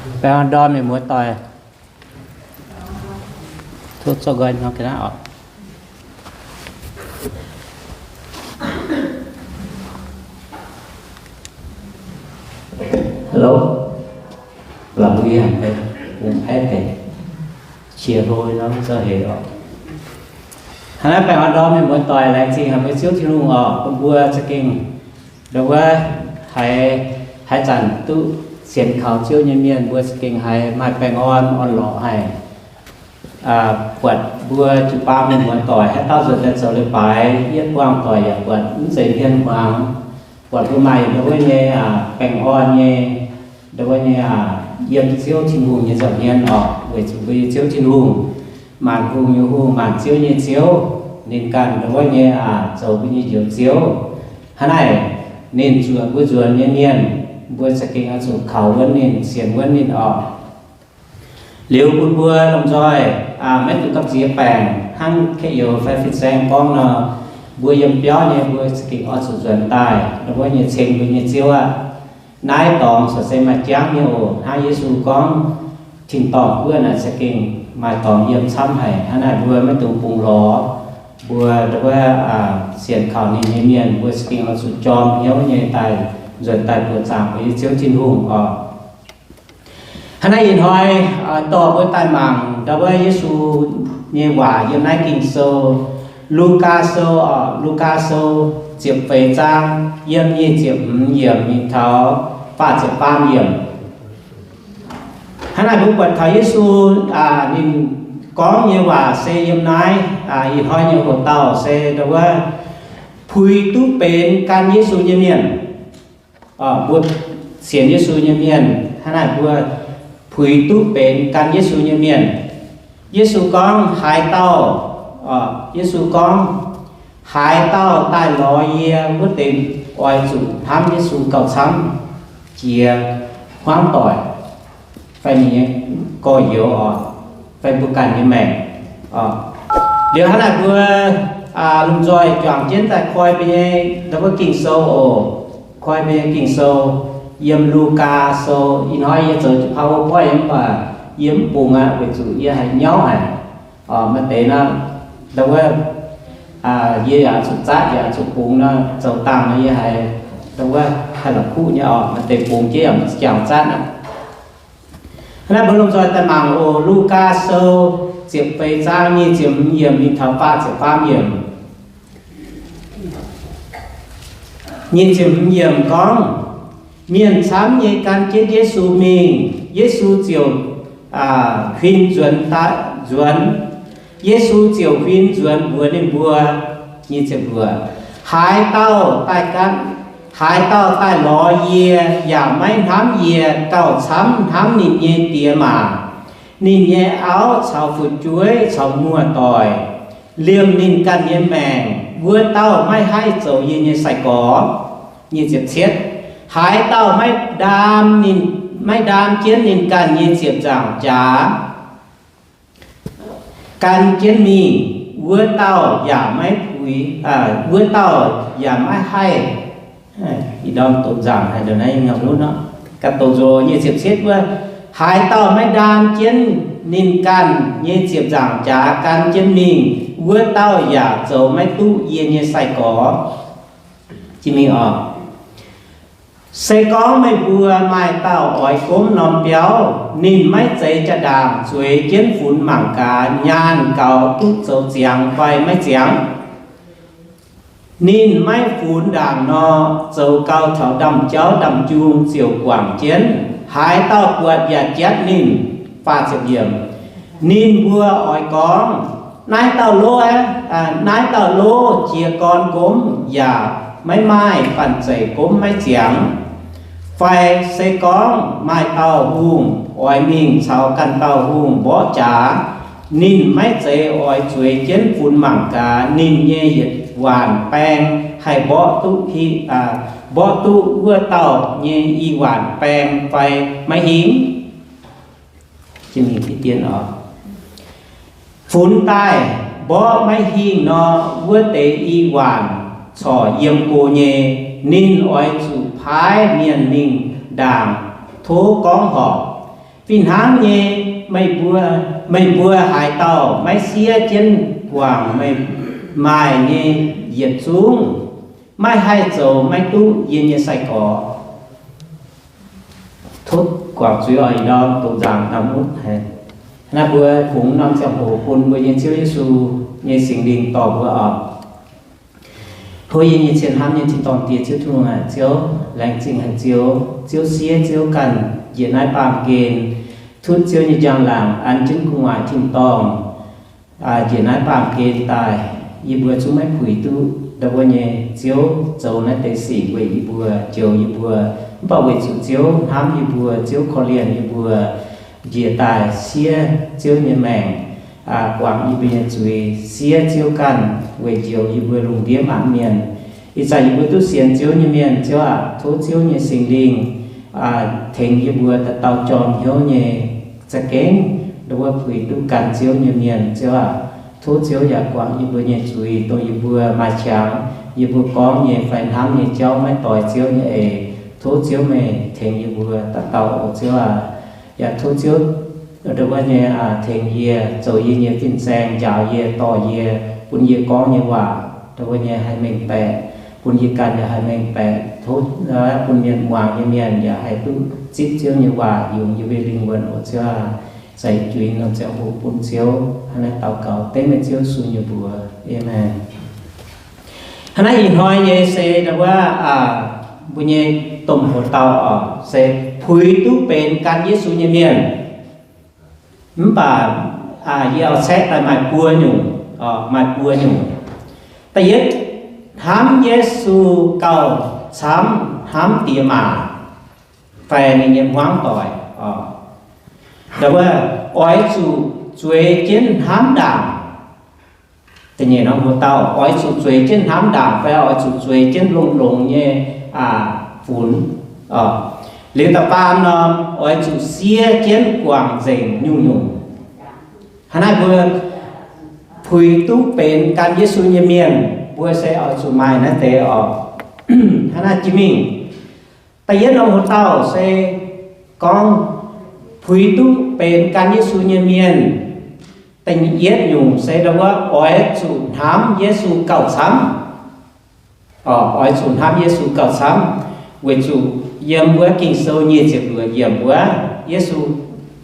Baengh orn ndorm mienh muoz-doic. Tov zorqv nqoi hnangv ga'naaiv oc. Hello. La'buo yie haiz bungx aiv deix qiex hlo nor, mv za'eix oc. Hnangv naaiv baengh orn ndorm mienh muoz-doic, laengz zingh haic mbuo Ziouv Tin-Hungh oc, bun mbuo za'gengh ndau wuov haiz, haaix zanc duqv sienx kaux Ziouv nyei mienh, mbuo za'gengh haiz maaih baengh orn orn-lorqc haic. Buatc mbuo jiu-baang mienh muoz-doic haaix dauh nzuonx daaih zoux leiz-baaix, yietv buangh doic yaac buatc mv zeiz hmien hmuangx, buatc mbuo maaih ndau wuov nyei baengh orn nyei, ndau wuov nyei yiem Ziouv Tin-Hungh nyei nza'hmien oc, weic zuqc mbuo nyei Ziouv Tin-Hungh, maanc hungh nyei Hungh, maanc ziouv nyei Ziouv, ninh ganh ndau wuov nyei zoux mbuo nyei Njoux Ziouv. Hnangv naaic, ninh zuoqc mbuo nzuonx nyei mienh, mbuo za'gengh oix zuqc kaux wuonv ninh, sienx wuonv ninh oc. Liuz bun mbuo lomh nzoih maiv dungx gamh nziex baengc, hnangv kaeqv youz fai fin-saeng gorngv nor, mbuo yiem biauv nyei mbuo za'gengh oix zuqc nzuonx daaih ndau wuov nyei ceng mbuo nyei Ziouv aqv. Naaiv dorngx corc se maaih jangv nyei oc. Hnangv Yesu gorngv, tin-dorngh guoqv naaic za'gengh maaih dorngx yiem camv haic. Hnangv naaic mbuo maiv dungx bungx lorz. Mbuo ndau wuov sienx kaux ninh nyei mienh, mbuo za'gengh oix zuqc jorm hnyouv nyei daaih nzuonx daaih buoqc zaangc mbuo nyei Ziouv Tin-Hungh oc. Hnangv naaiv ih hnoi dorh mbuo daaih mangc ndau wuov Yesu nyei waac yiem naaiv Ging-Sou, Lugaa Sou oc, Lugaa Sou ziepc feix zaang yiem nyic ziepc hmz yiemc mingh taux faah ziepc faam yiemc. Hnangv naaic mbuo buatc taux Yesu ninh gorngv nyei waac se yiem naaiv ih hnoi nyei hoc dauh se ndau wuov puix duqv benx gan Yesu nyei mienh. Mbuo sienx Yesu nyei mienh, hnangv naaic mbuo puix duqv benx gan Yesu nyei mienh. Yesu gorngv, haaix dauh, Yesu gorngv, haaix dauh daaih lorz yie wuov deix oix zuqc hnamv Yesu gauh camv, jiex hmuangv doic, fai ninh nyei gorx-youz oc, fai mbuo ganh nyei maengc. Liuz hnangv naaic mbuo lomh nzoih juangc jienv daaih koi mbuo nyei ndau wuov Ging-Sou oc. Koi mbuo nyei Ging-Sou yiem Lugaa Sou. Ih hnoi yie zoux jiu-baang wuov poiv yie mv baac yie mv bungx aqv, weic zuqc yie haiz nyauv haic. Maaih deix nor, ndau wuov, yie yaac zuqc zatv yaac zuqc bungx nor, zoux dangh nor yie haiz ndau wuov haih la'kuqv nyei oc. Maaih deix bungx jienv yaac mv jangx zatv aqv. Hnangv naaic mbuo lomh nzoih daaih mangc oc. Lugaa Sou ziepc feix zaang nyic ziepc hmz yiemc mingh taux faah ziepc faam yiemc. Nyic ziepc hmz yiemc gorngv, mienh camv nyei gan jienv Yesu mingh, Yesu ziouc huin nzuonx, nzuonx. Yesu ziouc huin nzuonx mbuox ninh mbuo, nyic ziepc luoqc, haaix dauh daaih gan, haaix dauh daaih lorz yie yaac maiv hnamv yie gauh camv hnamv ninh nyei diex maac, ninh nyei auv caux fu'jueiv caux muoz-doic, liemh ninh ganh nyei maengc, wuov dauh maiv haih zoux yie nyei sai-gorx. Nyic ziepc cietv, haaix dauh maiv ndaam ninh, maiv ndaam jienv ninh ganh nyei ziepc nzaangc jaax gan jienv mingh, wuov dauh yaac maiv puix, wuov dauh yaac maiv haih, ih ndorm doqc nzaangc haic ndongc naaiv nyei ngau nutv nor, ganh doqc nzox. Nyic ziepc cietv wuov, haaix dauh maiv ndaam jienv ninh ganh nyei ziepc nzaangc jaax gan jienv mingh, wuov dauh yaac zoux maiv duqv yie nyei sai-gorx. Jiex mingh oc. Se gorngv meih mbuo maaih dauh oix gomv norm biauv, ninh maiv zeiz jaa-ndaangc zueiz jienv funx mangc gaax nyaanh gaux duqv zoux ziangx fai maiv ziangx. Ninh maiv funx ndaangc nor, zoux gau taux ndaamv-jauv ndaamv-jung ziouc guangc jienv. Haaix dauh buatc yaac jatv ninh. Faah ziepc yiemc, ninh mbuo oix gorngv, naaiv dauh lov, naaiv dauh lov jiez gorn gomv yaac maiv maaih banh zeic gomv maiv ziangx. Fai se gorngv maaih dauh hungh oix mingh caux ganh dauh hungh mborqv jaax, ninh maiv zeiz oix zueiz jienv funx mangc gaax ninh nyei yietc waanc baeng haih mborqv duqv, mborqv duqv wuov dauh nyei i waanc baeng fai maiv hingh? Funx daaih mborqv maiv hingh nor, wuov deix i waanc corc yiem go nyei. Ninh oix zuqc paaiv mienh mingh ndaangc tov gorngv horpc. Fih hnangv nyei, meih mbuo, meih mbuo haaix dauh maiv siev jienv guangc meih maaih nyei yietc zungv, maiv haih zoux maiv duqv yie nyei sai-gorx. Tov guangc zuiz oc, ih ndorm doqc nzaangc norm mutv haic. Naaiv mbuo fungx norm ziangh hoc bun mbuo nyei Ziouv Yesu nyei Singx Lingh dorh mbuo oc. Tov yie nyei cien hnamv nyei Tin-Dorngh Diex, Ziouv Tin-Hungh aac, Ziouv, laengz zingh haic Ziouv. Ziouv siev, Ziouv ganh njiec naaiv baamh gen, tutv Ziouv nyei njang-laangc an jienv gu'nguaaic tin-dorngh njiec naaiv baamh gen daaih, yie mbuo zungv maiv puix duqv ndau wuov nyei Ziouv zoux naaiv deix sic weic yie mbuo, njoux yie mbuo. Mv baac weic zuqc Ziouv hnamv yie mbuo, Ziouv korv-lienh yie mbuo, njiec daaih siev Ziouv nyei maengc, guangc yie mbuo nyei zuiz, siev Ziouv ganh weic njoux yie mbuo lungh ndiev maanc mienh. Ih zanc yie mbuo duqv sienx Ziouv nyei mienh, Ziouv aac, tov Ziouv nyei Singx Lingh tengx yie mbuo dauh dauh jorm hnyouv nyei za'gengh ndau wuov puix duqv gan Ziouv nyei mienh, Ziouv aac. Tov Ziouv yaac guangc yie mbuo nyei zuiz, dongh yie mbuo maaih qangx, yie mbuo gorngv nyei fai hnamv nyei jauv maiv doix Ziouv nyei eix. Tov Ziouv meih tengx yie mbuo dauh dauh oc, Ziouv aac. Yaac tov Ziouv ndau wuov nyei tengx yie, zoux yie nyei fin-saeng, njaaux yie, dorh yie, bun yie gorngv nyei waac ndau wuov nyei haih mengh baeqc, bun yie ganh yaac haih mengh baeqc. Tov bun mienh muangx nyei mienh yaac haih duqv zipv Ziouv nyei waac yungz yie mbuo lingh wuonh oc, Ziouv aac. Zeix juix norm ziangh hoc bun Ziouv. Hnangv naaiv daux gaux dengv meih Ziouv Yesu nyei mbuox. Aamen. Hnangv naaiv ih hnoi nyei se ndau wuov, mbuo nyei domh hoc-dauh oc, se puix duqv benx gan Yesu nyei mienh. Mv baac yie oix caeqv daaih maaih buo nyungc, maaih buo nyungc. Da'yietv, hnamv Yesu gauh camv hnamv diex maac fai ninh nyei hmuangv doic. Ndau wuov, oix zuqc zueiz jienv hnamv ndaangc. Da'nyeic norm hoc-dauh, oix zuqc zueiz jienv hnamv ndaangc fai oix zuqc zueiz jienv longx-longx nyei funx. Liuz da'faam norm, oix zuqc siev jienv guangc nzengc nyungc-nyungc. Hnangv naaiv mbuo puix duqv benx gan Yesu nyei mienh, mbuo se oix zuqc maaih naaiv deix oc. Hnangv naaiv jiex mingh, da'yietv norm hoc-dauh se gorngv puix duqv benx gan Yesu nyei mienh. Da'yietv nyungc se ndau wuov oix zuqc hnamv Yesu gauh camv. Oix zuqc hnamv Yesu gauh camv, weic zuqc yiem wuov Ging-Sou nyic ziepc luoqc yiemc wuov, Yesu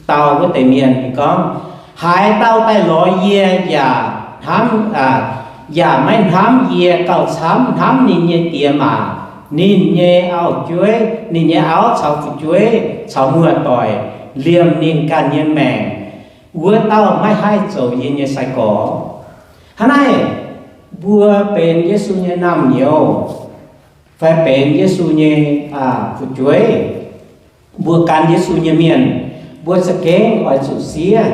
dau wuov deix mienh ninh gorngv, haaix dauh daaih lorz yie yaac hnamv, yaac maiv hnamv yie gauh camv hnamv ninh nyei diex maac, ninh nyei auv-jueiv, ninh nyei auv caux fu'jueiv caux muoz-doic, liemh ninh ganh nyei maengc, wuov dauh maiv haih zoux yie nyei sai-gorx. Hnangv naaiv, mbuo benx Yesu nyei naamh nyouz fai benx Yesu nyei fu'jueiv, mbuo gan Yesu nyei mienh, mbuo za'gengh oix zuqc siev.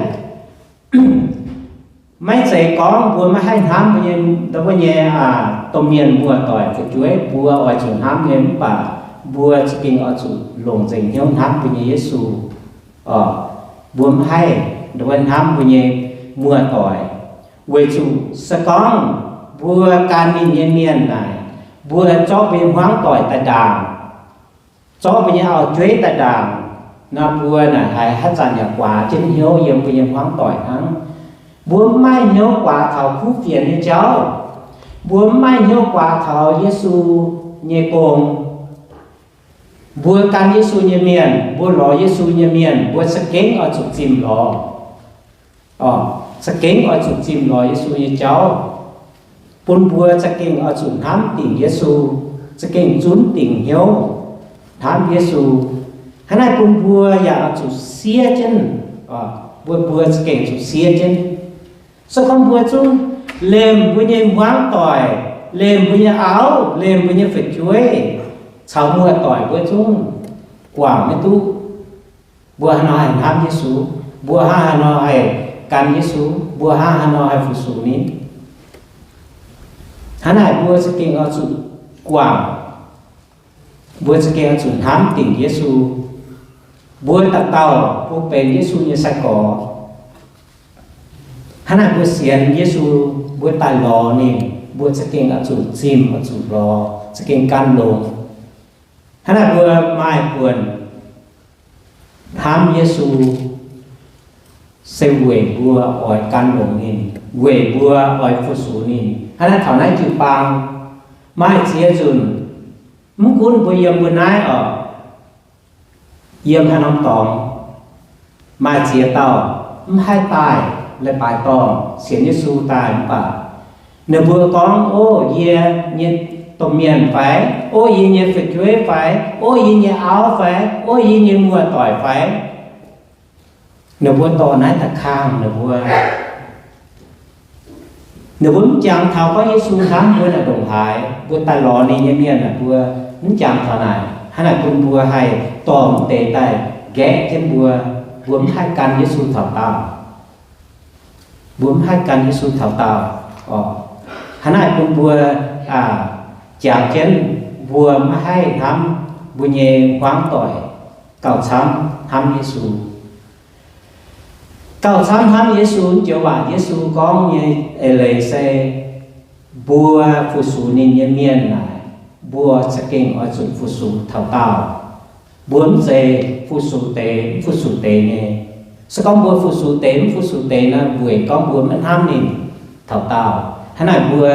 Maiv zeiz gorngv mbuo maiv haih hnamv mbuo nyei, ndau wuov nyei, domh mienh muoz-doic fu'jueiv, mbuo oix zuqc hnamv nyei, mv baac mbuo za'gengh oix zuqc longc nzengc hnyouv hnamv mbuo nyei Yesu. Mbuo maiv haih ndau wuov hnamv mbuo nyei muoz-doic, weic zuqc se gorngv mbuo gan ninh nyei mienh naaic, mbuo zorqv mbuo nyei hmuangv doic daaih ndaangc, zorqv mbuo nyei auv-jueiv daaih ndaangc, nor mbuo naaic haiz haaix zanc yaac guaax jienv hnyouv yiem mbuo nyei hmuangv doic hnangv. Mbuo mv maaih hnyouv guaax taux kuv fienx nyei jauv. Mbuo mv maaih hnyouv guaax taux Yesu nyei gong. Mbuo gan Yesu nyei mienh, mbuo lorz Yesu nyei mienh, mbuo za'gengh oix zuqc zimh lorz. Za'gengh oix zuqc zimh lorz Yesu nyei jauv, bun mbuo za'gengh oix zuqc hnamv dingc Yesu, za'gengh zunv dingc hnyouv hnamv Yesu. Hnangv naaiv bun mbuo yaac oix zuqc siev jienv, mbuo, mbuo za'gengh zuqc siev jienv. Se gorngv mbuo zungv lemh mbuo nyei hmuangv doic, lemh mbuo nyei auv, lemh mbuo nyei fu'jueiv caux muoz-doic, mbuo zungv guangc maiv duqv. Mbuo haaix nor haih hnamv Yesu? Mbuo hnangv haaix nor haih gan Yesu? Mbuo hnangv haaix nor haih fu-sux ninh? Hnangv naaic mbuo za'gengh oix zuqc guangc. Mbuo za'gengh oix zuqc hnamv dingc Yesu. Mbuo dauh dauh mbuo benx Yesu nyei sai-gorx. Hnangv naaic mbuo sienx Yesu, mbuo daaih lorz ninh, mbuo za'gengh oix zuqc zimh, oix zuqc lorz, za'gengh gan longx. Hnangv naaic mbuo maaih buonc Hnamv Yesu se weic mbuo oix gan longx ninh, weic mbuo oix fu-sux ninh. Hnangv naaiv taux naaiv jiu-baang maaih ziex nzunc, mv gunv mbuo yiem mbuo naaiv oc, yiem haaix norm dorngx, maaih ziex dauh mv haih daaih leiz-baaix dorngh sienx Yesu daaih mv baac ninh mbuo gorngv, Ov, yie nyei domh mienh fai? Ov, yie nyei fu'jueiv fai? Ov, yie nyei auv fai? Ov, yie nyei muoz-doic fai? Ninh mbuo dorh naaiv daaih kangh ninh mbuo. Ninh mbuo mv jangx taux gorngv Yesu hnamv mbuo naaic ndongc haaix. Mbuo daaih lorz ninh nyei mienh naaic mbuo mv jangx taux naaic. Hnangv naaic bun mbuo haih dorh mv deix daaih nqaeqv jienv mbuo. Mbuo mv haih gan Yesu taux daauh. Mbuo mv haih gan Yesu taux daauh oc. Hnangv naaic bun mbuo jangx jienv mbuo maiv haih hnamv mbuo nyei hmuangv doic gauh camv hnamv Yesu. Gauh camv hnamv Yesu joux waac Yesu gorngv nyei eix leiz se mbuo fu-sux ninh nyei mienh naaic, mbuo za'gengh oix zuqc fu-sux taux daauh. Mbuo mv zeiz fu-sux deix mv fu-sux deix nyei. Se gorngv mbuo fu-sux deix mv fu-sux deix nor, weic gorngv mbuo maiv hnamv ninh taux daauh. Hnangv naaic mbuo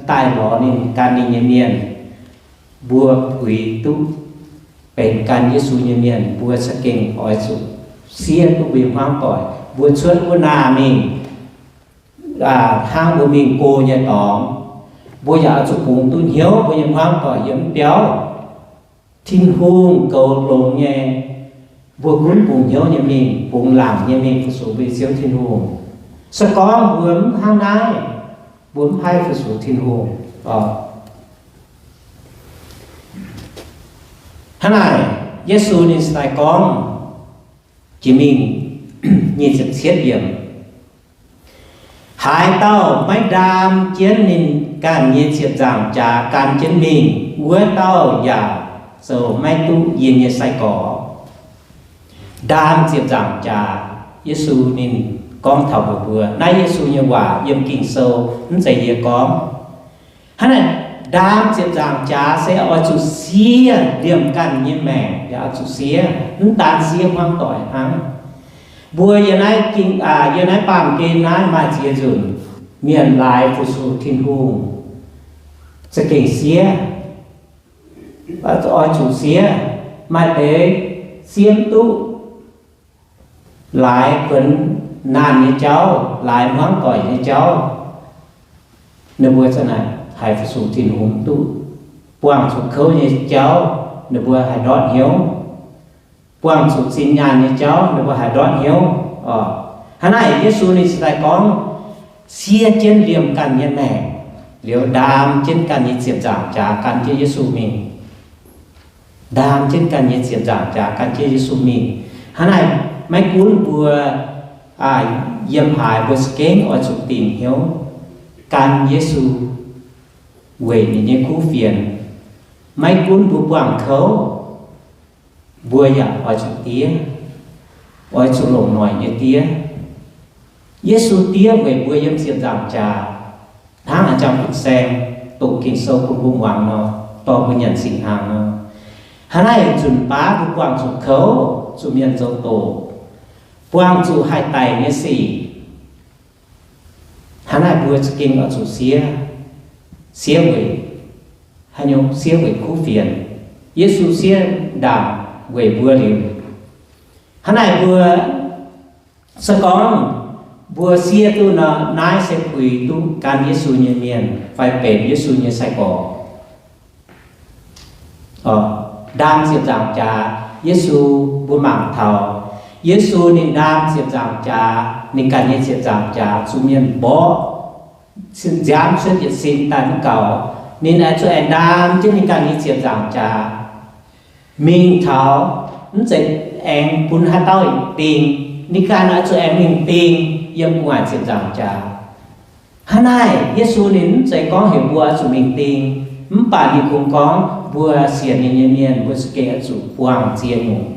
daaih lorz ninh, gan ninh nyei mienh, mbuo puix duqv benx gan Yesu nyei mienh, mbuo za'gengh oix zuqc siev duqv mbuo nyei hmuangv doic. Mbuo cuotv wuov naamh mingh, hnangv mbuo mingh go nyei dorngx, mbuo yaac oix zuqc bungx duqv hnyouv mbuo nyei hmuangv doic yiem mv biauv. Tin-Hungh goux longx nyei, mbuo gunv bungx hnyouv nyei mingh, bungx laangc nyei mingh fu-sux mbuo nyei Ziouv Tin-Hungh. Se gorngv mbuo mv hnangv naaiv, mbuo mv haih fu-sux Tin-Hungh oc. Hnangv naaic, Yesu ninh daaih gorngv jiex mingh nyic ziepc cietv yiemc, Haaix dauh maiv ndaam jienv ninh ganh nyei ziepc nzaangc jaax gan jienv mingh, wuov dauh yaac zoux maiv duqv yie nyei sai-gorx. Ndaam ziepc nzaangc jaax, Yesu ninh gorngv taux mbuox mbuo, naaiv Yesu nyei waac yiem Ging-Sou, mv zeiz yie gorngv. Hnangv naaic, ndaam ziepc nzaangc jaax se oix zuqc siev liemh ganh nyei maengc, yaac oix zuqc siev, mv daan siev hmuangv doic hnangv. Mbuo yiem naaiv, yiem naaiv baamh gen naaiv maaih ziex nzunc mienh laaix fu-sux Tin-Hungh za'gengh siev, oix zuqc siev. Maaih deix siev mv duqv, laaix kuonx naanh nyei jauv, laaix hmuangv doic nyei jauv, ninh mbuo za'naaic haiz fu-sux Tin-Hungh mv duqv. Buangh zuqc kouv nyei jauv, ninh mbuo haih ndortv hnyouv. Buangh zuqc zinh nyaanh nyei jauv, ninh mbuo haih ndortv hnyouv oc. Hnangv naaic Yesu ninh cingx daaih gorngv, siev jienv liemh ganh nyei maengc, liuz ndaam jienv ganh nyei ziepc nzaangc jaax gan jienv Yesu mingh. Ndaam jienv ganh nyei ziepc nzaangc jaax gan jienv Yesu mingh. Hnangv naaic, maiv gunv mbuo yiem haaix, mbuo za'gengh oix zuqc dingc hnyouv gan Yesu weic ninh nyei kuv fienx. Maiv gunv mbuo buangh kouv, mbuo yaac oix zuqc diev, oix zuqc longc noic nyei diev. Yesu diev weic mbuo yiem ziepc nzaangc jaax, hnangv a'jang fin-saeng doqc Ging-Sou bun mbuo muangx nor, dorh mbuo nyanc singx hnaangx nor. Hnangv naaiv nzunc baav mbuo buangh zuqc kouv, zuqc mienh zoux doqc, buangh zuqc haih daic nyei sic. Hnangv naaiv mbuo za'gengh oix zuqc siev, siev weic, haaix nyungc, siev weic kuv fienx. Yesu siev ndaangc weic mbuo liuz. Hnangv naaiv mbuo se gorngv mbuo siev duqv nor, naaiv se puix duqv gan Yesu nyei mienh fai benx Yesu nyei sai-gorx. Ndaam ziepc nzaangc jaax, Yesu, mbuo mangc taux Yesu ninh ndaam ziepc nzaangc jaax, ninh ganh nyei ziepc nzaangc jaax zuqc mienh mborqv, nziaamv cuotv yietc sin daaih mv gaux. Ninh oix zuqc aengx ndaam jienv ninh ganh nyei ziepc nzaangc jaax mingh taux, mv zeiz aengx bun haaix dauh dingh. Ninh ganh oix zuqc aengx mingh dingh yiem gu'nguaaic ziepc nzaangc jaax. Hnangv naaiv, Yesu ninh mv zeiz gorngv heuc mbuo oix zuqc mingh dingh, mv baac ninh kungx gorngv mbuo sienx ninh nyei mienh, mbuo za'gengh oix zuqc buangh ziex nyungc.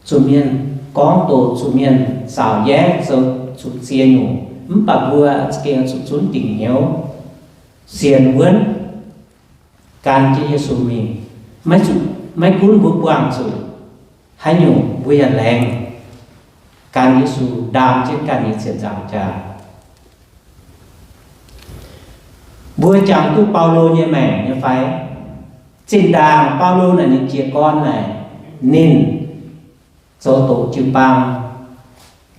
Zuqc mienh gorngv doqc, zuqc mienh saauc yaev, zoux zuqc ziex nyungc, mv baac mbuo za'gengh oix zuqc zunv dingc hnyouv, sienx wuonv, gan jienv Yesu mingh. Maiv gunv mbuo buangh zuqc Haaix nyungc mbuo yaac laengz gan Yesu, ndaam jienv ganh nyei ziepc nzaangc jaax. Mbuo jangx duqv Baulo nyei maengc nyei fai? Zinh ndaangc Baulo naaic ninh jiez gorn naaic, ninh zoux doqc jiu-baang.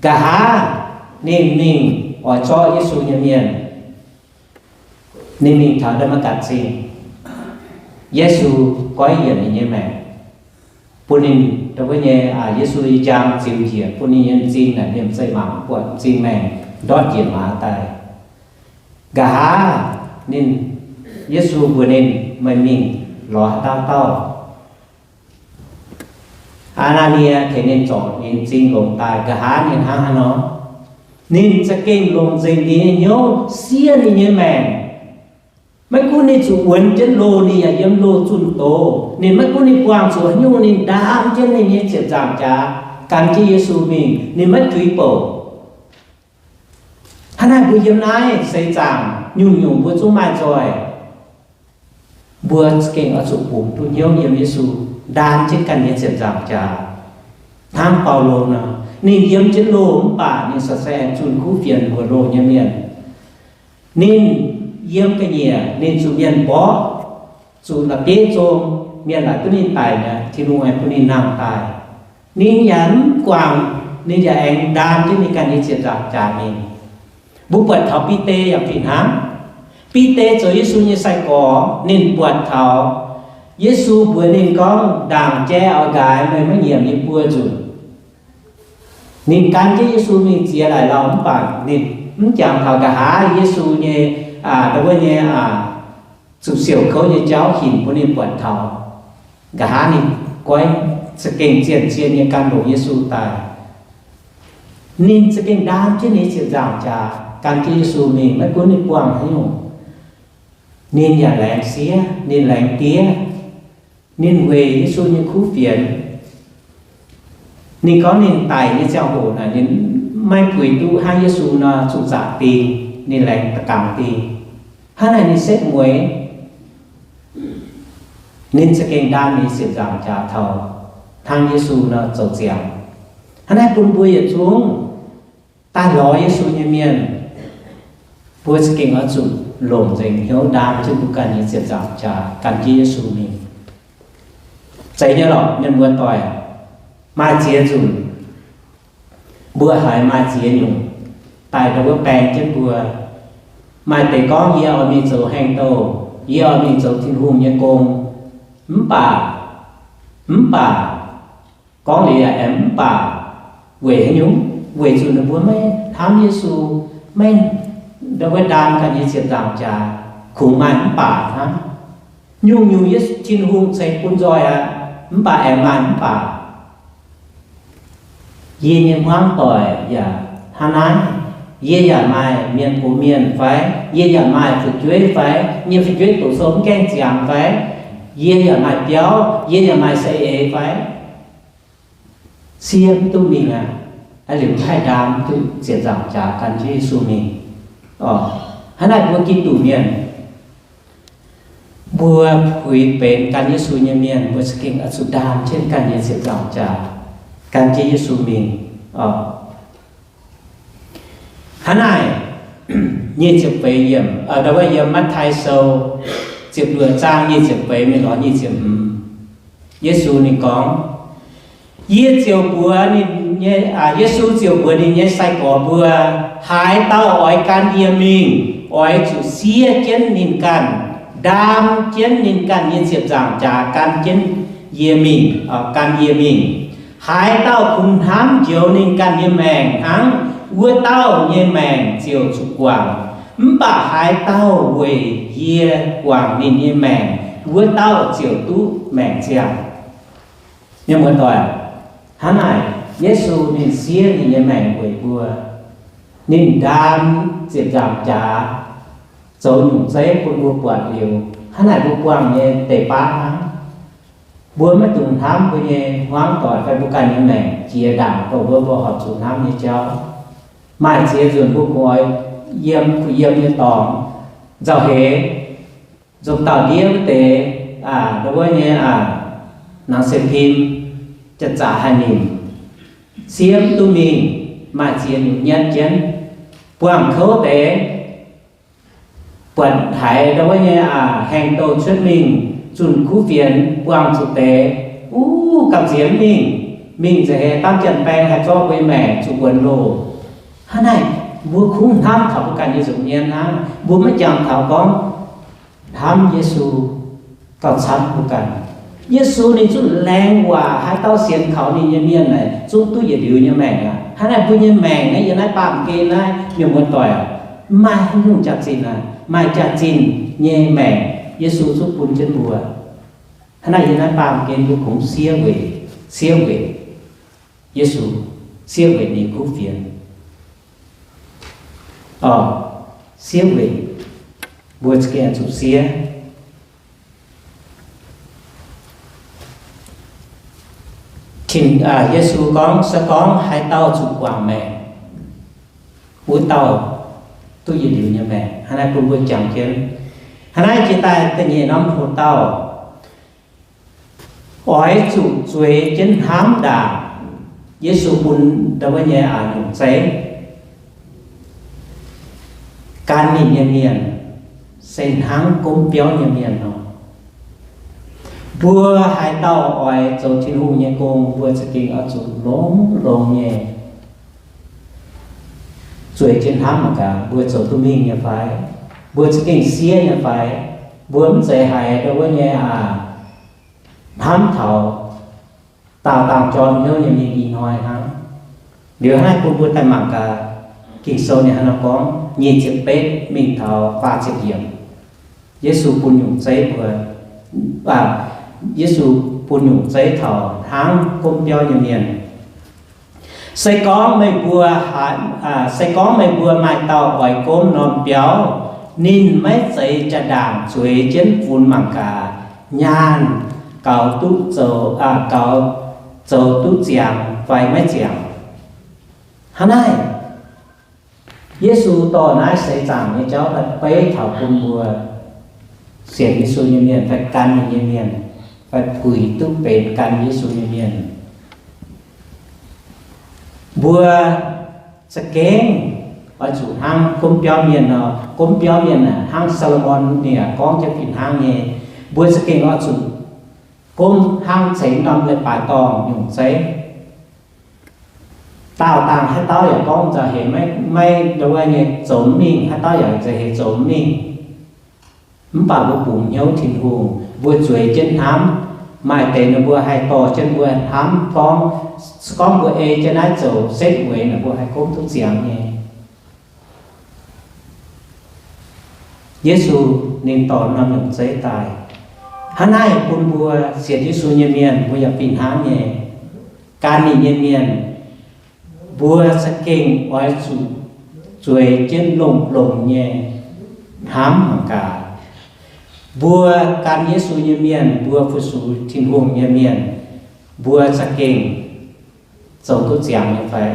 Nqa'haav ninh mingh oix zorqv Yesu nyei mienh, ninh mingh taux Ndaa^matv^gatc Zingh. Yesu goiv yienc ninh nyei maengc, bun ninh, wuov nyei, Yesu nyei njang ziux njiec, bun ninh nyei m'zing naaic liemh zeih mangc buatc m'zing maengh ndortv njiec maaz daaih. Nqa'haav ninh, Yesu mbuox ninh, meih mingh lorz haaix dauh dauh. Aa^naa^nie tengx ninh zorc ninh m'zing longx daaih. Nqa'haav ninh hnangv haaix nor? Ninh za'gengh longc nzengc ninh nyei hnyouv siev ninh nyei maengc. Maiv gunv ninh zuqc wuonx jienv loh, ninh yaac yiem loh zunh doz. Ninh maiv gunv ninh buangh zuqc haaix nyungc, ninh ndaam jienv ninh nyei ziepc nzaangc jaax gan jienv Yesu mingh, ninh maiv tuix bouc. Hnangv naaiv mbuo yiem naaiv seix zaangc nyungc-nyungc mbuo zungv maaih nzoih. Mbuo za'gengh oix zuqc bungx duqv hnyouv yiem Yesu, ndaam jienv ganh nyei ziepc nzaangc jaax. Hnangv Baulo nor, ninh yiem jienv loh mv baac ninh se aengx zunh kuv fienx mbuox loh nyei mienh. Ninh yiem ga'nyiec ninh zuqc mienh mborqv, zuqc la'bieiv zong, mienh laaic duqv ninh daic mi'aqv, Tin-Hungh aengx bun ninh nangh daaih. Ninh yaac mv guangc, ninh yaac aengx ndaam jienv ninh ganh nyei ziepc nzaangc jaax mingh. Mbuo buatc taux Bide yaac fih hnangv. Bide zoux Yesu nyei sai-gorx, ninh buatc taux Yesu mbuox ninh gorngv, ndaangc jai oix nqaaix, meih maiv nyiemc yie buo nzunc. Ninh gan jienv Yesu mingh ziex laaic lauh mv baac ninh mv jangx taux nqa'haav Yesu nyei, aa, wuov nyei, aa, zuqc siouc kouv nyei jauv hinc bun ninh buatc taux. Nqa'haav ninh goiv za'gengh zien-zien nyei gan longx Yesu daaih. Ninh za'gengh ndaam jienv ninh ziepc nzaangc jaax gan jienv Yesu mingh, maiv gunv ninh buangh haaix nyungc. Ninh yaac laengz siev, ninh laengz diev, ninh weic Yesu nyei kuv fienx. Ninh gorngv ninh daic nyei ziangh hoc naaic, ninh maiv puix duqv hnangv Yesu nor zuqc zaqc ding, ninh laengz da'gangx ding. Hnangv naaic ninh setv mueiz, ninh za'gengh ndaam ninh ziepc nzaangc jaax taux hnangv Yesu nor zoux ziangx. Hnangv naaiv bun mbuo yietc zungv daaih lorz Yesu nyei mienh, mbuo za'gengh oix zuqc longc nzengc hnyouv ndaam jienv mbuo ganh nyei ziepc nzaangc jaax gan jienv Yesu mingh. Zeiz nyei lorqc, mienh muoz-doic. Maaih ziex nzunc mbuo haiz maaih ziex nyungc daaih ndau wuov baeng jienv mbuo. Maaih deix gorngv, yie oix mingh zoux haaix-douh, yie oix mingh zoux Tin-Hungh nyei gong. Mv baac, mv baac gorngv liuz yaac aengx mv baac. Weic haaix nyungc? Weic zuqc ninh mbuo maiv hnamv Yesu, maiv ndau wuov ndaam ganh nyei ziepc nzaangc jaax. Kungx maaih mv baac hnangv. Nyungc-nyungc Yesu, Tin-Hungh ceix bun nzoih aqv, mv baac aengx maaih mv baac. Yie nyei hmuangv doic yaac hnangv naaiv. Yie yaac maaih mienh gox mienh fai? Yie yaac maaih fu'jueiv fai? Yie nyei fu'jueiv doqc sou mv gaengh ziangx fai? Yie yaac maaih biauv, yie yaac maaih saeng-eix fai? Siev mv duqv mingh aqv. Aa, liuz mv haih ndaam mv duqv ziepc nzaangc jaax gan jienv Yesu mingh. Hnangv naaic mbuo Giduc mienh, mbuo puix benx gan Yesu nyei mienh, mbuo za'gengh oix zuqc ndaam jienv ganh nyei ziepc nzaangc jaax gan jienv Yesu mingh. Hnangv naaic, nyic ziepc feix yiemc, ndau wuov yiem Matv^tai Sou ziepc luoqc zaang nyic ziepc feix mingh lorz nyic ziepc hmz, Yesu ninh gorngv, yie ziouc mbuox ninh nyei, Yesu ziouc mbuox ninh nyei sai-gorx mbuo, haaix dauh oix gan yie mingh, oix zuqc siev jienv ninh ganh, ndaam jienv ninh ganh nyei ziepc nzaangc jaax gan jienv yie mingh, gan yie mingh. Haaix dauh kungx hnamv njoux ninh ganh nyei maengc hnangv, wuov dauh nyei maengc ziouc zuqc guangc. Mv baac haaix dauh weic yie guangc ninh nyei maengc, wuov dauh ziouc duqv maengc ziangh. Mienh muoz-doic, hnangv naaic Yesu ninh siev ninh nyei maengc weic mbuo. Ninh ndaam ziepc nzaangc jaax zoux nyungc zeiv bun mbuo buatc liuz, hnangv naaic mbuo buangh nyei deix baav hnangv. Mbuo maiv dungx hnamv mbuo nyei hmuangv doic fai mbuo ganh nyei maengc jiex ndaangc dongh mbuo, mbuo horpc zuqc hnamv nyei jauv. Maaih ziex nzunc mbuo kungx oix yiem kuh yiem nyei dorngx, nzauh heix, nzunc dauh ndiev wuov deix, wuov nyei หนังสือพิมพ์ janx-zaqc haih nimc, siev duqv mingh, maaih ziex nyungc nyanv jienv, buangh kouv deix, buatc haiz ndau wuov nyei aac, haengh douh cuotv mingh, zunh kuv fienx buangh zuqc deix, uv, gamh nziex mingh, mingh nza'heix dangv janx-baeng haih zorqv mbuo nyei maengc zuqc wuonx loh. Hnangv naaic, mbuo kungx hnamv taux mbuo ganh nyei nza'hmien hnangv. Mbuo maiv jangx taux gorngv hnamv Yesu gauh camv mbuo ganh. Yesu ninh zungv laengz waac haaix dauh sienx kaux ninh nyei mienh naaic zungv duqv yietc liuz nyei maengc aqv. Hnangv naaic mbuo nyei maengc naaiv yiem naaiv baamh gen naaiv, mienh muoz-doic, mv maaih haaix nyungc jaax-zinh aqv. Maaih jaax-zinh nyei maengc Yesu zungv bun jienv mbuo. Hnangv naaiv yiem naaiv baamh gen mbuo kungx siev weic, siev weic Yesu, siev weic ninh kuv fienx. Orqc, siev weic, mbuo za'gengh zuqc siev. Tin, aa, Yesu gorngv, se gorngv haaix dauh zuqc guangc maengc, wuov dauh duqv yietc liuz nyei maengc. Hnangv naaiv bun mbuo jangx jienv. Hnangv naaiv jiex daaih da'nyeic norm hoc dauh, oix zuqc zueiz jienv hnamv ndaangc Yesu bun ndau wuov nyei aac nyungc zeiv, gan ninh nyei mienh se hnangv gomv biauv nyei mienh nor. Mbuo haaix dauh oix zoux Tin-Hungh nyei gong, mbuo za'gengh oix zuqc longx-longx nyei zueiz jienv hnamv mangc gaax, mbuo zoux duqv mingh nyei fai? Mbuo za'gengh siev nyei fai? Mbuo mv zeiz haiz ndau wuov nyei aac, hnamv taux daauh dangh jorm hnyouv nyei mingh ih hnoi hnangv. Liuz hnangv naaiv bun mbuo daaih mangc gaax, Ging-Sou ninh hnangv naaiv gorngv, nyic ziepc betv mingh taux faah ziepc yiemc, Yesu bun nyungc zeiv mbuo, aa, Yesu bun nyungc zeiv taux hnangv gomv biauv nyei mienh. Se gorngv meih mbuo, aa, se gorngv meih mbuo maaih dauh oix gomv norm biauv, ninh maiv zeiz jaa-ndaangc zueiz jienv funx mangc gaax, nyaanh gaux duqv zoux, aa, gaux zoux duqv ziangx fai maiv ziangx? Hnangv naaiv, Yesu dorh naaiv seix zaangc nyei jauv daaih beiv taux bun mbuo sienx Yesu nyei mienh fai gan ninh nyei mienh fai puix duqv benx gan Yesu nyei mienh. Mbuo za'gengh oix zuqc hnangv gomv biauv mienh nor. Gomv biauv mienh aah, hnangv Saa^lo^morn ninh yaac gorngv jienv fih hnangv nyei, mbuo za'gengh oix zuqc gomv hnangv ceix norm leiz-baaix dorngh nyungc zeiv. Daauh dangh haaix dauh yaac gorngv nzauh heix maiv, maiv ndau wuov nyei zoux mv mingh, haaix dauh yaac nzauh heix zoux mv mingh. Mv baac mbuo bungx hnyouv Tin-Hungh, mbuo zueiz jienv hnamv. Maaih deix ninh mbuo haih dorh jienv mbuo hnamv gorngv, se gorngv mbuo ei jienv naaiv zoux setv weic naaic, mbuo haih gomv duqv ziangx nyei. Yesu ninh dorh norm nyungc zeiv daaih. Hnangv naaiv bun mbuo sienx Yesu nyei mienh, mbuo yaac fih hnangv nyei. Gan ninh nyei mienh, mbuo za'gengh oix zuqc zueiz jienv longx-longx nyei hnamv mangc gaax, mbuo gan Yesu nyei mienh, mbuo fu-sux Tin-Hungh nyei mienh, mbuo za'gengh zoux duqv ziangx nyei fai?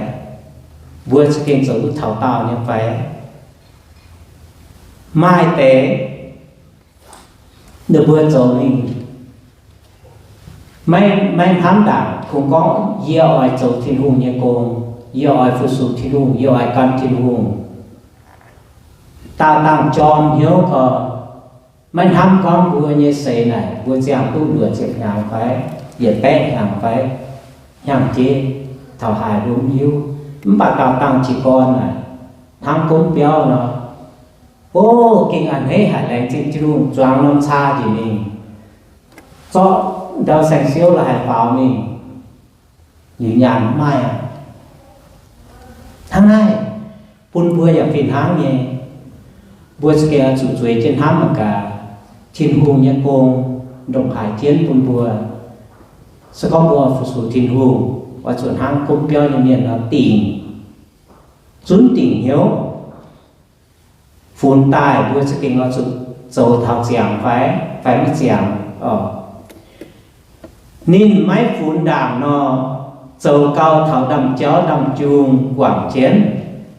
Mbuo za'gengh zoux duqv taux daauh nyei fai? Maaih deix ninh mbuo zoux mingh maiv, maiv hnamv ndaangc, kungx gorngv, yie oix zoux Tin-Hungh nyei gong, yie oix fu-sux Tin-Hungh, yie oix gan Tin-Hungh. Daauh dangh jorm hnyouv gorx, maiv hnamv gorngv mbuo nyei seix naaic mbuo ziangh duqv luoqc ziepc hnyangx fai, yietc baeqv hnyangx fai, hnyangx-jeiv taux haaix mbuo mv hiuv. Mv baac daauh dangh jiez gorn naaic, hnangv gomv biauv nor, o, gengh a'hneiv haic, laengz zingh Tin-Hungh zuangx norm caa njiec mingh, zorqv ndau saeng-siouv la'haic faaux mingh, liuz nyaanh mv maaih aqv. Hnangv naaiv, bun mbuo yaac fih hnangv nyei. Mbuo za'gengh oix zuqc zueiz jienv hnamv mangc gaax, Tin-Hungh nyei gong ndongc haaix jienv bun mbuo. Se gorngv mbuo fu-sux Tin-Hungh, oix zuqc hnangv gomv biauv nyei mienh nor dingc, zunv dingc hnyouv, funx daaih mbuo za'gengh oix zuqc zoux taux ziangx fai, fai maiv ziangx oc. Ninh maiv funx ndaangc nor, zoux gau taux ndaamv-jauv ndaamv-jung guangc jienv,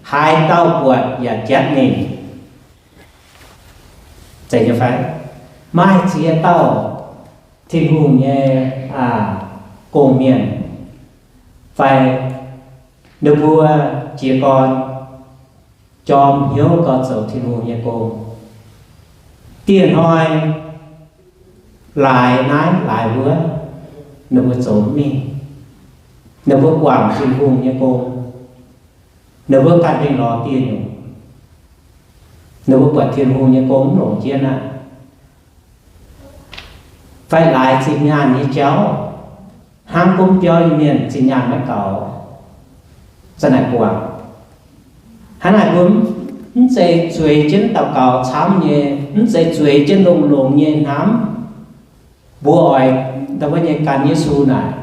haaix dauh buatc yaac jatv ninh. Zeiz nyei fai? Maaih ziex dauh Tin-Hungh nyei, aa, gong-mienh, Fai ninh mbuo jiez gorn jorm hnyouv gau zoux Tin-Hungh nyei gong. Dieh hnoi laaix naaiv laaix wuov, ninh mbuo zoux mingh, ninh mbuo guangc Tin-Hungh nyei gong, ninh mbuo ganh mingh lorz dieh nyungc, ninh mbuo buatc Tin-Hungh nyei gong mv longc jienv aqv. Fai laaix zinh nyaanh nyei jauv, hnangv gomv biauv nyei mienh zinh nyaanh maiv gaux, za'naaic guangc. Hnangv naaic mbuo mv zeiz zueiz jienv daux gaux camv nyei, mv zeiz zueiz jienv longx-longx nyei hnamv. Mbuo oix ndau wuov nyei gan Yesu naaic,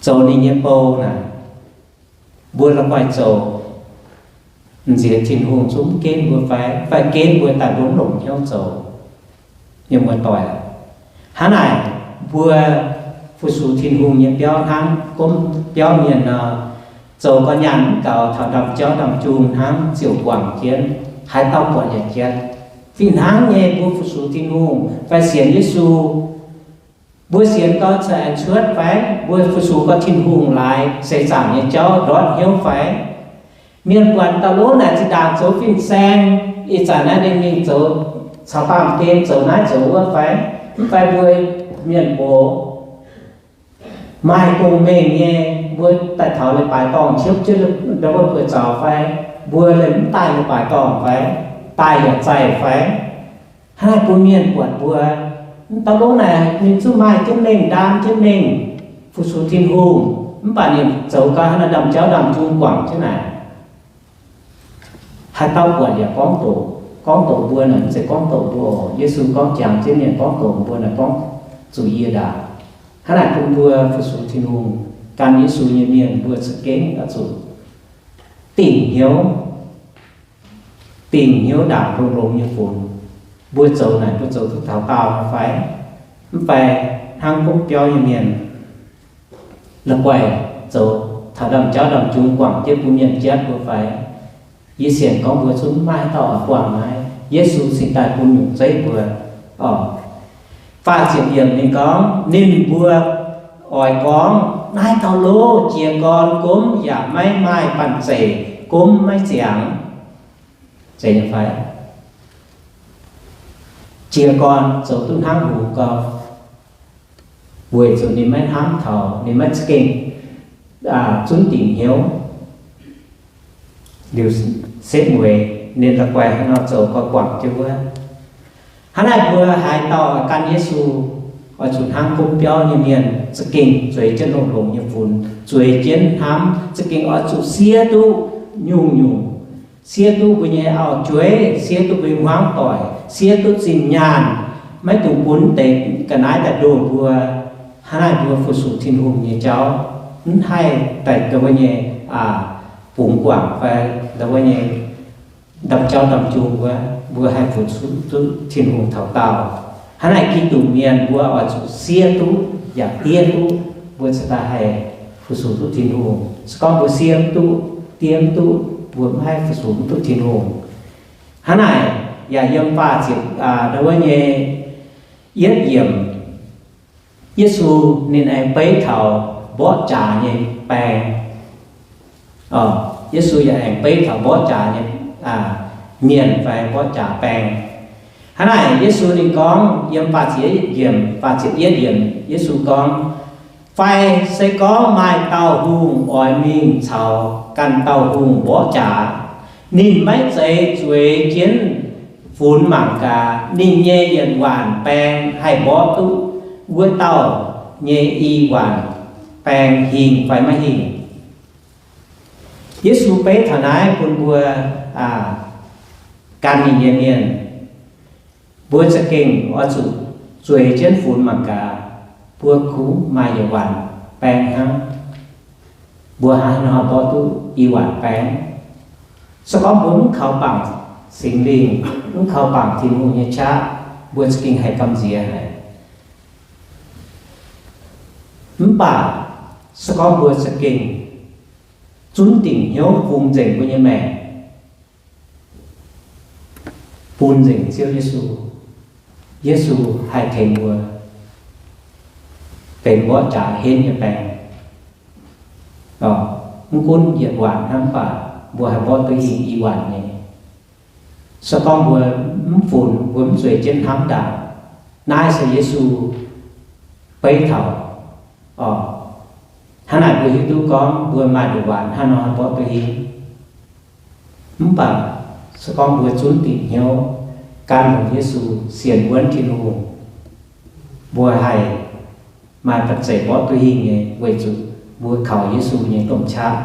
zoux ninh nyei bou naaic, mbuo la'guaih zoux nziex Tin-Hungh zungv genv mbuo fai, fai genv mbuo daaih mbuo mv longc hnyouv zoux nyei muoz-doic. Hnangv naaic, mbuo fu-sux Tin-Hungh nyei biauv hnangv gomv biauv mienh nor, zoux gau nyaanh mv gaux taux ndamv jauv ndamv jung hnangv ziouc guangc jienv, haaix dauh buatc yaac jatv. Fih hnangv nyei, mbuo fu-sux Tin-Hungh fai sienx Yesu, mbuo sienx gau za'eix cuotv fai? Mbuo fu-sux gau Tin-Hungh laaix seix zaangc nyei jauv ndortv hnyouv fai? Mienh buatc dauh lov naaic zinh ndaangc zoux fin-saeng, ih zanc naaiv ninh mingh zoux caux baamh gen zoux naaiv zoux wuov fai? Mv fai mbuo mienh gox maaih gong-mengh nyei, mbuo daaih taux leiz-baaix dorngh ciepv jienv ndau wuov buoz-zaux fai? Mbuo leiz mv daaih leiz-baaix dorngh fai? Daaih yaac zaih fai? Hnangv naaiv bun mienh buatc mbuo, dauh lov naaic ninh zungv maaih jienv mengh, ndaam jienv mengh, fu-sux Tin-Hungh, mv baac ninh zoux gau hnangv naaiv ndamv jauv ndamv jung guangc jienv naaic. Haaix dauh buatc yaac gorngv doqc. Gorngv doqc mbuo naaic, mv zeiz gorngv doqc mbuo oc. Yesu gorngv jangx jienv mienh gorngv doqc mbuo naaic, gorngv zuqc yie ndaangc. Hnangv naaic bun mbuo fu-sux Tin-Hungh, gan Yesu nyei mienh mbuo za'gengh oix zuqc dingc hnyouv, dingc hnyouv ndaangc longx-longx nyei funx. Mbuo zoux naaic mbuo zoux duqv taux daauh nyei fai? Mv fai hnangv gomv biauv nyei mienh la'guaih zoux taux ndamv jauv ndamv jung guangc jienv bun mienh jatv mbuo fai? Yie sienx gorngv mbuo zungv maiv maaih haaix dauh oix buangh naaiv. Yesu cingx daaih bun nyungc zeiv mbuo oc. Faah ziepc yiemc ninh gorngv, ninh mbuo oix gorngv, naaiv dauh lov jiez gorn gomv yaac maiv maaih banh zeic, gomv maiv ziangx. Zeiz nyei fai? Jiez gorn zoux duqv hnangv hungx gau, weic zuqc ninh maiv hnamv taux, ninh maiv za'gengh zunv dingc hnyouv. Liuz setv mueiz ninh la'guaih hnangv nor zoux gau guangc jienv wuov. Hnangv naaiv mbuo haaix dauh oix gan Yesu, oix zuqc hnangv gomv biauv nyei mienh za'gengh zueiz jienv longx-longx nyei funx, zueiz jienv hnamv, za'gengh oix zuqc siev duqv nyungc-nyungc, siev duqv mbuo nyei auv-jueiv, siev duqv mbuo nyei hmuangv doic, siev duqv zinh nyaanh, maiv dungx bun deix ga'naaiv daaih ndoh mbuo. Hnangv naaiv mbuo fu-sux Tin-Hungh nyei jauv, mv haih daaih ndau wuov nyei bungx guangc fai ndau wuov nyei ndamv jauv ndamv jung wuov, mbuo haih fu-sux duqv Tin-Hungh taux daauh. Hnangv naaic Giduc mienh mbuo oix zuqc siev duqv yaac diev duqv, mbuo cingx daaih haih fu-sux duqv Tin-Hungh. Se gorngv mbuo siev mv duqv, diev mv duqv, mbuo maiv haih fu-sux mv duqv Tin-Hungh. Hnangv naaic yaac yiem faah ziepc, ndau wuov nyei yietv yiemc, Yesu ninh aengx beiv taux mborqv jaax nyei baeng. Yesu yaac aengx beiv taux mborqv jaax nyei mienh fai mborqv jaax baeng. Hnangv naaic Yesu ninh gorngv yiem faah ziepc yietv yiemc, faah ziepc yietv yiemc, Yesu gorngv, fai se gorngv maaih dauh hungh oix mingh caux ganh dauh hungh mborqv jaax, ninh maiv zeiz zueiz jienv funx mangc gaax ninh nyei yietc waanc baeng haih mborqv duqv wuov dauh nyei i waanc baeng hingh fai maiv hingh? Yesu beiv taux naaiv bun mbuo gan ninh nyei mienh, mbuo za'gengh oix zuqc zueiz jienv funx mangc gaax, mbuo kungx maaih yietc waanc baeng hnangv. Mbuo hnangv haaix nor mborqv duqv i waanc baeng? Se gorngv mbuo mv kaux bangc Singx Lingh, mv kaux bangc Tin-Hungh nyei qaqv, mbuo za'gengh haih gamh nziex haic. Mv baac se gorngv mbuo za'gengh zunv dingc hnyouv bungx nzengc mbuo nyei maengc, bun nzengc Ziouv Yesu, Yesu haih tengx mbuo benx mborqv jaax henv nyei baeng. Mv gunv yietc waanc hnangv, mv baac mbuo haih mborqv duqv hingh i waanc nyei. Se gorngv mbuo mv funx, mbuo mv zueiz jienv hnamv ndaangc, naaiv se Yesu beiv taux. Hnangv naaic mbuo hiuv duqv gorngv mbuo maaih nduqc waanc hnangv nor haih mborqv duqv hingh. Mv baac se gorngv mbuo zunv dingc hnyouv gan longx Yesu, sienx wuonv Tin-Hungh, mbuo haih maaih banh zeic mborqv duqv hingh nyei, weic zuqc mbuo kaux Yesu nyei domh qaqv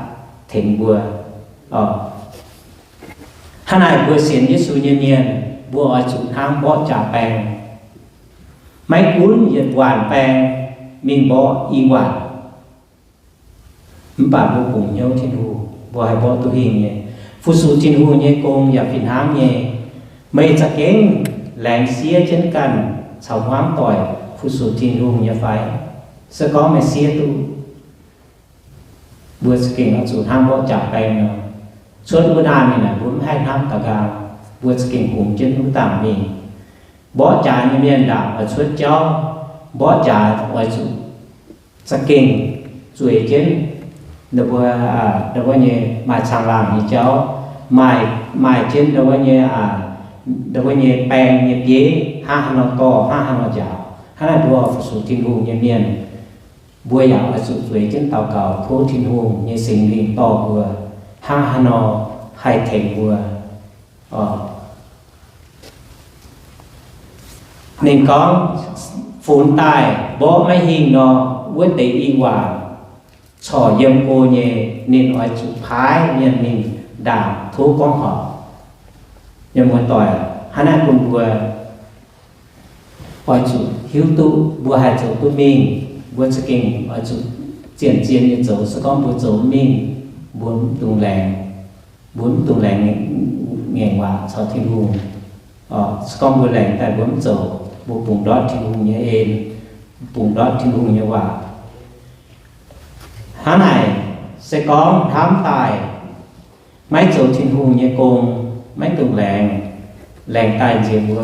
tengx mbuo. Hnangv naaic mbuo sienx Yesu nyei mienh, mbuo oix zuqc hnangv mborqv jaax baeng, maiv gunv yietc waanc baeng mingh mborqv i waanc. Mv baac mbuo bungx hnyouv Tin-Hungh, mbuo haih mborqv duqv hingh nyei. Fu-sux Tin-Hungh nyei gong yaac fih hnangv nyei. Meih za'gengh laengz siev jienv ganh caux hmuangv doic fu-sux Tin-Hungh nyei fai? Se gorngv meih siev duqv, mbuo za'gengh oix zuqc hnangv mborqv jaax baeng nor. Cuotv wuov naaiv mingh naaic, mbuo mv haih hnamv daux nqaang, mbuo za'gengh hungx jienv wuov dangc mingh. Mborqv jaax nyei mienh ndaangc oix cuotv jauv, mborqv jaax oix zuqc za'gengh zueiz jienv ndau wuov nyei maaih caangh laangh nyei jauv, maaih, maaih jienv ndau wuov nyei, ndau wuov nyei baeng nyei bieiv hnangv haaix nor dorh, hnangv haaix nor njaaux. Hnangv naaic mbuo fu-sux Tin-Hungh nyei mienh, mbuo yaac oix zuqc zueiz jienv daux gaux tov Tin-Hungh nyei Singx Lingh dorh mbuo hnangv haaix nor haih tengx mbuo. Ninh gorngv, funx daaih mborqv maiv hingh nor, wuov deix i waanc corc yiem go nyei, ninh oix zuqc paaiv mienh mingh ndaangc tov gorngv horpc. Mienh muoz-doic, hnangv naaiv bun mbuo oix zuqc hiuv duqv mbuo haih zoux duqv mingh, mbuo za'gengh oix zuqc zien-zien nyei zoux. Se gorngv mbuo zoux mingh, mbuo mv dungx laengz, mbuo mv dungx laengz ngaengc waac caux Tin-Hungh. Se gorngv mbuo laengz daaih mbuo mv zoux, mbuo bungx ndortv Tin-Hungh nyei en, bungx ndortv Tin-Hungh nyei waac. Hnangv naaic, se gorngv hnamv daaih maiv zoux Tin-Hungh nyei gong, maiv dungx laengz. Laengz daaih nziex mbuo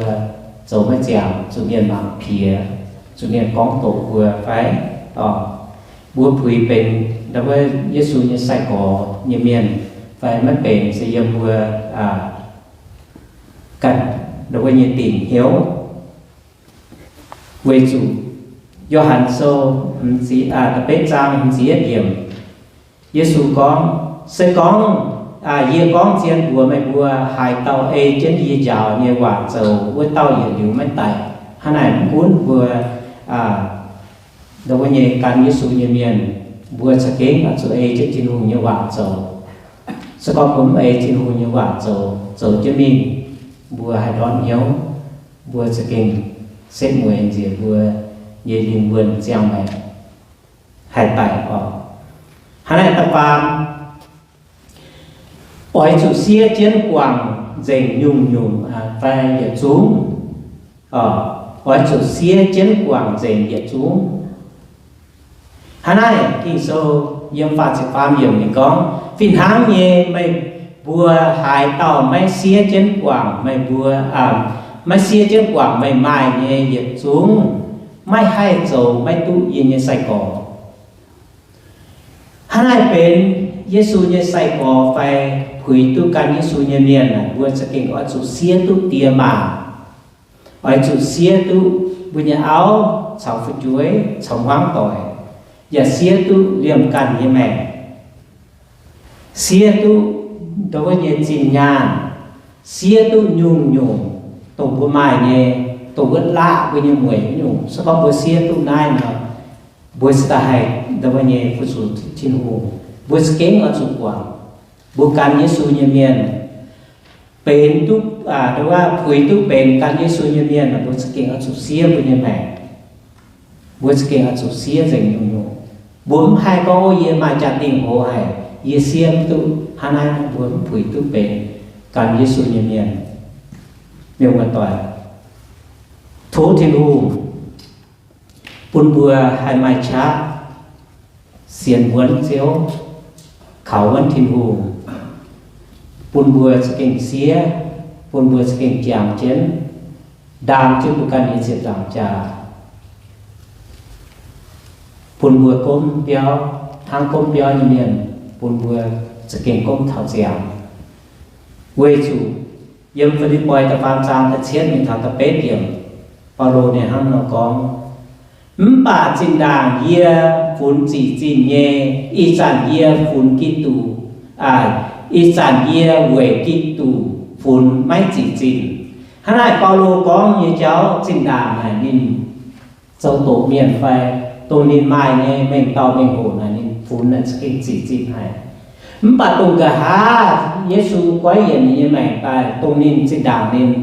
zoux maiv ziangx, zuqc mienh mangc piex, zuqc mienh gorngv doqc mbuo fai? Mbuo puix benx ndau wuov Yesu nyei sai-gorx nyei mienh fai maiv benx, se yiem mbuo ganh ndau wuov nyei dingc hnyouv. Weic zuqc Yo^han Sou da'betv zaang hmz ziepc yietv yiemc, Yesu gorngv, se gorngv yie gorngv zien mbuox meih mbuo, haaix dauh ei jienv yie njaaux nyei waac zoux, wuov dauh yietc liuz maiv daic. Hnangv naaic mv gunv mbuo ndau wuov nyei gan Yesu nyei mienh, mbuo za'gengh oix zuqc ei jienv Tin-Hungh nyei waac zoux. Se gorngv mbuo mv ei Tin-Hungh nyei waac zoux, zoux jienv mingh, mbuo haih ndortv hnyouv, mbuo za'gengh setv mueiz nziex mbuo nyei lingh wuonh ziangh maengc haih daic oc. Hnangv naaic da'faam, oix zuqc siev jienv guangc nzengc nyungc-nyungc fai yietc zungv. Oix zuqc siev jienv guangc nzengc yietc zungv. Hnangv naaic Ging-Sou yiem faah ziepc faam yiemc ninh gorngv, fih hnangv nyei, meih mbuo haaix dauh maiv siev jienv guangc meih mbuo, maiv siev jienv guangc meih maaih nyei yietc zungv, maiv haih zoux maiv duqv yie nyei sai-gorx. Hnangv naaic benx Yesu nyei sai-gorx fai puix duqv gan Yesu nyei mienh, mbuo za'gengh oix zuqc siev duqv die maac, oix zuqc siev duqv mbuo nyei auv caux fu'jueiv caux hmuangv doic, yaac siev duqv liemh ganh nyei maengc, siev duqv ndau wuov nyei zinh nyaanh, siev duqv nyungc-nyungc dongh mbuo maaih nyei, dongh wuov laqv mbuo nyei mueic nyungc. Se gorngv mbuo siev duqv naaiv nor, mbuo cingx daaih haih ndau wuov nyei fu-sux Tin-Hungh. Mbuo za'gengh oix zuqc guangc. Mbuo gan Yesu nyei mienh, benx duqv, ndau wuov puix duqv benx gan Yesu nyei mienh, mbuo za'gengh oix zuqc siev mbuo nyei maengc. Mbuo za'gengh oix zuqc siev nzengc nyungc-nyungc. Mbuo mv haih gorngv, o, yie maaih jaa-dingh hoz haic, yie siev mv duqv. Hnangv naaiv mbuo mv puix duqv benx gan Yesu nyei mienh. Mienh muoz-doic, tov Tin-Hungh bun mbuo haih maaih qaqv sienx wuonv Ziouv, kaux wuonv Tin-Hungh, bun mbuo za'gengh siev, bun mbuo za'gengh jangx jienv, ndaam jienv mbuo ganh nyei ziepc nzaangc jaax, bun mbuo gomv biauv hnangv gomv biauv nyei mienh. bun mbuo za'gengh gomv taux ziangx. Weic zuqc yiem Fi^lipv^poi da'faam zaang da'cietv mingh taux da'betv yiemc, Baulo ninh hnangv nor gorngv, mv baac zinh ndaangc yie funx ziqc zinh nyei, ih zanc yie funx Giduc, aa, ih zanc yie weic Giduc funx maiv ziqc zinh. Hnangv naaic Baulo gorngv nyei jauv zinh ndaangc naaic ninh zoux doqc mienh fai dongh ninh maaih nyei mengh dauh mengh hoc naaic ninh funx naaic za'gengh ziqc zinh haic. Mv baac dongh nqa'haav Yesu goiv yienc ninh nyei maengc daaih, dongh ninh zinh ndaangc ninh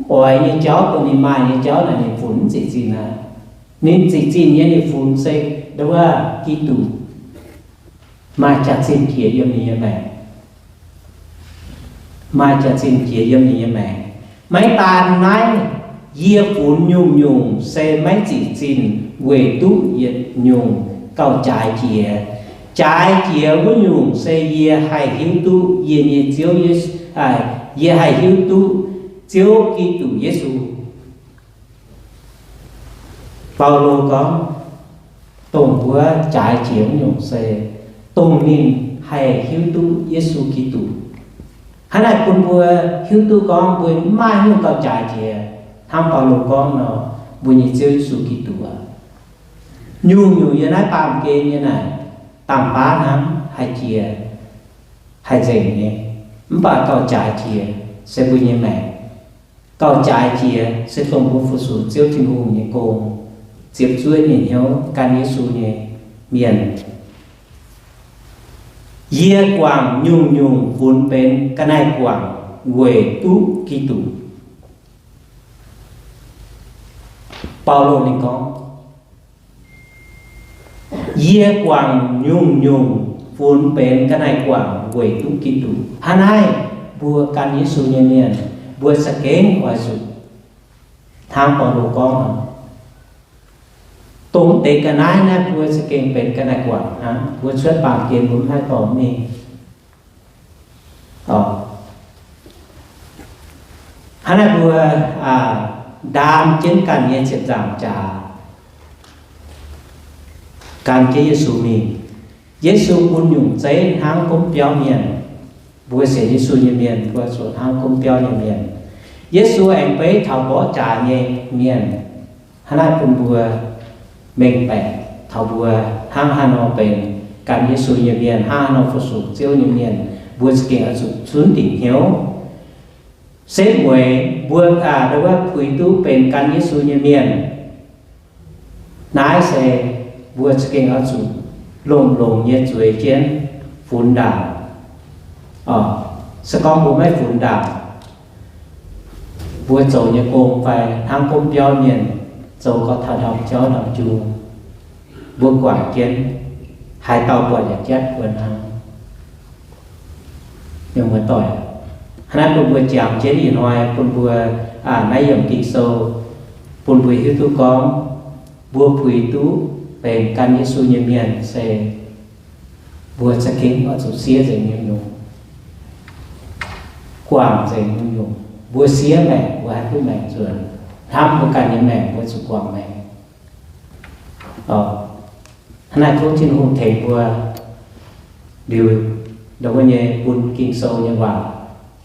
oix nyei jauv, dongh ninh maaih nyei jauv naaic ninh funx mv ziqc zinh aqv. Ninh ziqc zinh nyei ninh funx se ndo wuov Giduc maaih jaax-zinh jiex yiem ninh nyei maengc. Maaih jaax-zinh jiex yiem ninh nyei maengc. Maiv daan naaiv, yie funx nyungc-nyungc se maiv ziqc zinh weic duqv yietc nyungc gauh jaaix jiex. Jaaix jiex wuov nyungc se yie haih hiuv duqv yie nyei Ziouv Yesu, yie haih hiuv duqv Ziouv Giduc Yesu. Baulo gorngv, dongh mbuo jaaix jiex wuov nyungc se dongh ninh haih hiuv duqv Yesu Giduc. Hnangv naaic bun mbuo hiuv duqv gorngv mbuo maiv maaih nyungc gauh jaaix jiex. Hnangv Baulo gorngv nor, mbuo nyei Ziouv Yesu Giduc aqv. Nyungc-nyungc yiem naaiv baamh gen nyei naaic, dangh baav hnangv haih jiex, haih nzengc nyei, mv baac gauh jaaix jiex se mbuo nyei maengc. Gauh jaaix jiex se dongh mbuo fu-sux Ziouv Tin-Hungh nyei gong, ziepc zuoqv nyei hnyouv gan Yesu nyei mienh. Yie guangc nyungc-nyungc funx benx ga'naaiv guangc weic duqv Giduc. Baulo ninh gorngv, yie guangc nyungc-nyungc funx benx ga'naaiv guangc weic duqv Giduc. Hnangv naaiv, mbuo gan Yesu nyei mienh, mbuo za'gengh oix zuqc hnangv Baulo gorngv nor, dongh deix ga'naaiv naaiv mbuo za'gengh benx ga'naaiv guangc hnangv. Mbuo cuotv baamh gen mbuo mv haih dorh mingh. Hnangv naaiv mbuo ndaam jienv ganh nyei ziepc nzaangc jaax, gan jienv Yesu mingh. Yesu bun nyungc zeiv hnangv gomv biauv mienh. Mbuo sienx Yesu nyei mienh mbuo zuqc hnangv gomv biauv nyei mienh. Yesu aengx beiv taux mborqv jaax nyei mienh. Hnangv naaiv bun mbuo mengh baeqc taux mbuo hnangv haaix nor benx gan Yesu nyei mienh, hnangv haaix nor fu-sux Ziouv nyei mienh, mbuo za'gengh oix zuqc zunv dingc hnyouv. Setv mueiz mbuo aa ndo wuov puix duqv benx gan Yesu nyei mienh, naaiv se mbuo za'gengh oix zuqc longx-longx nyei zueiz jienv funx ndaangc. Se gorngv mbuo maiv funx ndaangc, mbuo zoux nyei gong fai hnangv gomv biauv mienh zoux gau taux ndau jauv ndau jung, mbuo guangc jienv, haaix dauh buatc yaac jatv mbuo hnangv. Hnangv naaiv bun mbuo jangx jienv ih hnoi bun mbuo naaiv yiemc Ging-Sou bun mbuo hiuv duqv gorngv mbuo puix duqv benx gan Yesu nyei mienh se mbuo za'gengh oix zuqc siev nzengc nyungc-nyungc, guangc nzengc nyungc-nyungc. Mbuo siev maengc mbuo haih duqv maengc nzuonx. Hnamv mbuo ganh nyei maengc mbuo zuqc guangc maengc. Hnangv naaiv tov Tin-Hungh tengx mbuo liuz, ndongc wuov nyei bun Ging-Sou nyei waac,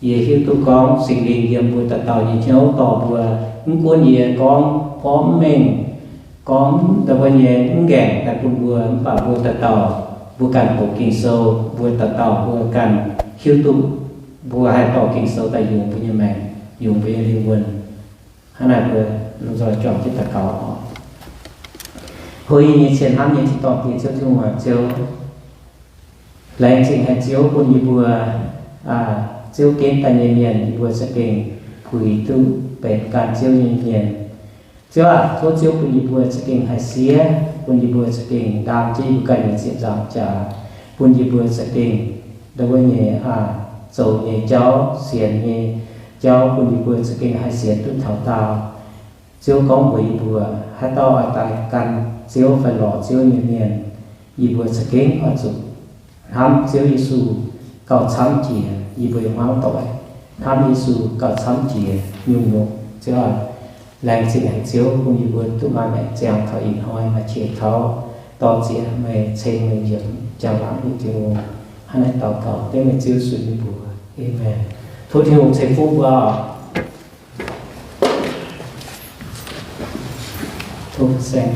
yie hiuv duqv gorngv Singx Lingh yiem mbuo dauh dauh nyei hnyouv dorh mbuo. Mv gunv yie gorngv porv mv mengh, gorngv ndongc wuov nyei mv ngaengc daaih bun mbuo, mv baac mbuo dauh dauh, mbuo ganh doqc Ging-Sou, mbuo dauh dauh mbuo ganh hiuv duqv, mbuo haih dorh Ging-Sou daaih yungz mbuo nyei maengc, yungz mbuo nyei lingh wuonh. Hnangv naaiv mbuo lomh nzoih juangc jienv daux gaux oc. Hlo yie nyei cien hnamv nyei Tin-Dorngh Diex Ziouv Tin-Hungh aac, Ziouv, laengz zingh haic Ziouv bun yie mbuo Ziouv gengh daaih nyei mienh, yie mbuo za'gengh puix duqv benx gan Ziouv nyei mienh. Ziouv aac, tov Ziouv bun yie mbuo za'gengh haih siev, bun yie mbuo za'gengh ndaam jienv yie mbuo ganh nyei ziepc nzaangc jaax, bun yie mbuo za'gengh ndongc wuov nyei zoux nyei jauv, sienx nyei jauv, bun yie mbuo za'gengh haih sienx duqv taux daauh. Ziouv gorngv mbuox yie mbuo, haaix dauh oix daaih gan Ziouv fai lorz Ziouv nyei mienh, yie mbuo za'gengh oix zuqc hnamv Ziouv Yesu gauh camv jiex yie mbuo nyei hmuangv doic, hnamv Yesu gauh camv jiex nyungc-nyungc. Ziouv aac, laengz zingh haic Ziouv bun yie mbuo duqv maaih maengc ziangh taux ih hnoi, maaih qiex taux dorh zieqc meih, ceng meih njiec jangx laangz nyei Tin-Hungh. Hnangv naaiv daux gaux dengv meih Ziouv Yesu nyei mbuox. Aamen. Tov Tin-Hungh ceix fuqv mbuo oc. Tov saeng